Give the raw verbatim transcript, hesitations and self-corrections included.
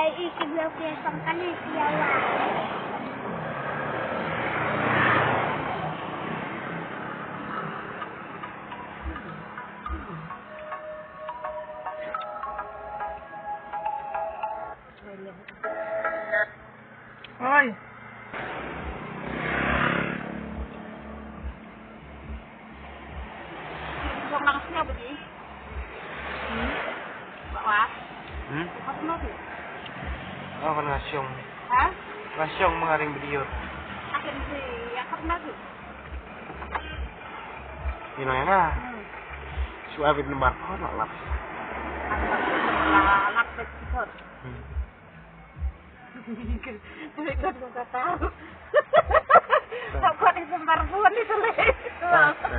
Ei, ki bla pia song kali pia wa. Oi. Kong lang sini apa di? Hmm? Bawa. Hmm? Apa tu? Oh, kan ngasiong. Ha? Ngasiong mengaring video. Akin si, apa tu? Ino ya na. Hmm. Suwa bit lembar phone nak lap. Lap bit phone. Hmm. Ikut muka tahu. Tak kuat disembar pun itu leh. Oke.